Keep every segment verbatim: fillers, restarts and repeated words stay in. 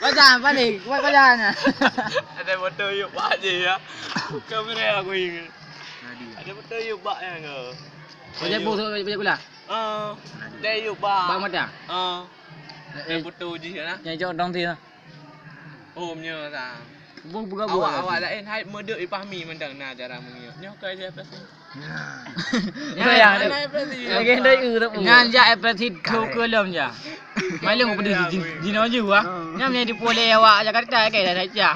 Pajan, balik. Buat pajan. Ada foto yuk bak je ya. Kamera aku ingat. Ada foto yuk bak ya ke? Pajan bu, pajan gula. Ah, ada yuk bak. Bak mata. Ah. Ada foto je lah. Yang jok dong sini. Oh, meunyoe sa. Boh buka buah. Awak, awak laén hai meudeuek ipahami mantong na cara meungieng. Nyoe ka dia pasti. Nah. Ya, ya. Lagi ndai u tak. Nyan jak pasti tu ke lom ja. Maklum aku di jinoe ju ah. Nyan meunyoe dipoleh awak Jakarta ke dah cah.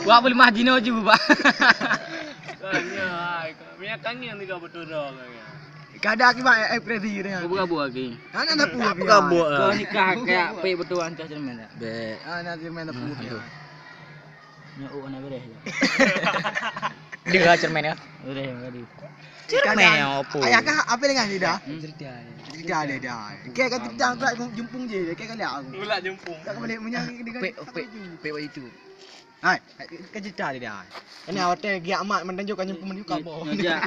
Wak peuleumah jinoe ju bah. Minyak angin tiga betul dah. Kada akibat ekspresi dia. Buka buah lagi. Hana dah buah. Buka buah. Kau nikah kayak pek betul ancah cermin tak? Bek. Hana cermin dah buah. Nyo oh na beres. Dia cermin ya. Beres tadi. Cermin apa? Ayah kah apa dengan dia dah? Cerita. Cerita dia dah. Kayak kata kita angkat jumpung je, kayak kali aku. Ulak jumpung. Tak boleh menyang dengan pek pek pek itu. Hai, ka cerita dia dah. Ini awak teh giak mat menunjuk kan jumpung menuju kampung. Ngajak.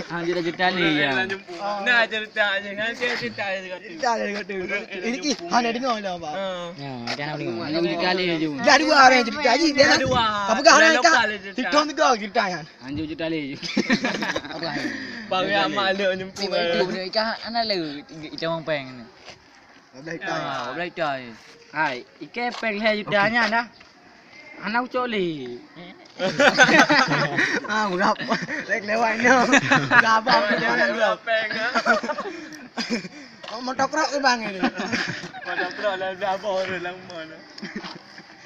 Hang cerita ni ya. Nah, cerita aja kan cerita aja. Cerita dia kata. Ini ki hana dengar dah, Pak. Ya, jangan dengar. Ini cerita dia je. Dah dua orang cerita aja. Dah dua. Apa kah orang kah? Tiga tiga cerita kan. Anjur cerita dia je. Apa? Bang ya mak lek jumpung. Tiba itu benda ikan ana le ikan peng ni. Belah itai. Ah, belah itai. Hai, iké peng lhèe juta nyan dah. Hana ucok lé. Ah, urap. Lek lewat nyoe. Gabang tu jangan urap. Peng ah. Oh, motor krok ke bang ini? Motor krok lah belah abah orang lama dah.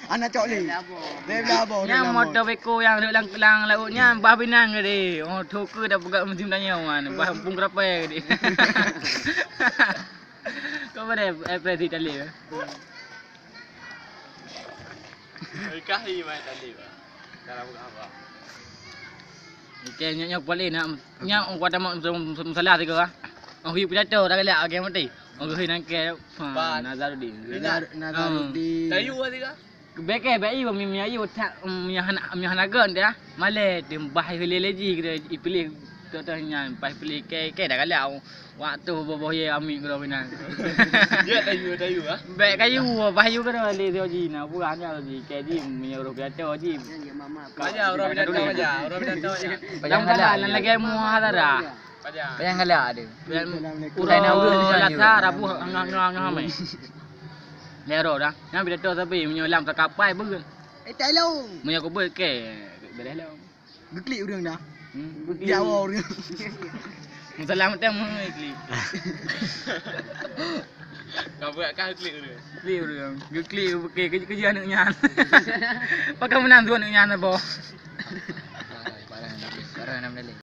Anak cok lé. Dia belah abah orang lama. Nyang motor beko yang duduk lang, lang laut nyan bah binang ke deh. Oh, toke dah peugah musim tanya wan. Bah pung kerapai ke deh. Kau pada ekspresi tali ke? Kahi mai tali bah. Dalam apa? Oke, nyak nyak balik nak nyak kuat amat masalah tiga ah. Oh, hui pidato dah galak oke mati. Oh, hui nangke. Nazaruddin. Nazaruddin. Tayu tiga. Bèk kèe, bèk i, mi, mi ayu that, mi hana, mi hana gèt dah. Malèe teuh bah i lé-lé jih keuh i piléh, contoh nyan, bah i piléh kèe, kèe dah galak. Waktu boh-boh yé amik keudroe meunan. Ya, tayu, tayu ah. Bèk kayu, bah yu keudroe lé jih na, bukan ya jih, kèe jih mi roh pidato jih. Paja, uroe pidato paja, uroe pidato paja. Jangan galak, lagèe muhadara. Paja. Paja galak deh. Uroe Lasa, Rabu, ngah-ngah-ngah mai. Lhèe uroe dah. Nyan pidato sabe meunyoe lam sakapai beuh. Eh, tak long. Meunyoe kubeuet ke, beres long. Geuklik ureueng dah. Hmm? Geuklik awak ureueng. Masalah macam mana geuklik? Kau buat kah geuklik ureueng? Geuklik ureueng. Geuklik bukan kerja, kerja aneuk nyan. Pakai menantu aneuk nyan apa? Parah, parah, parah, parah, parah.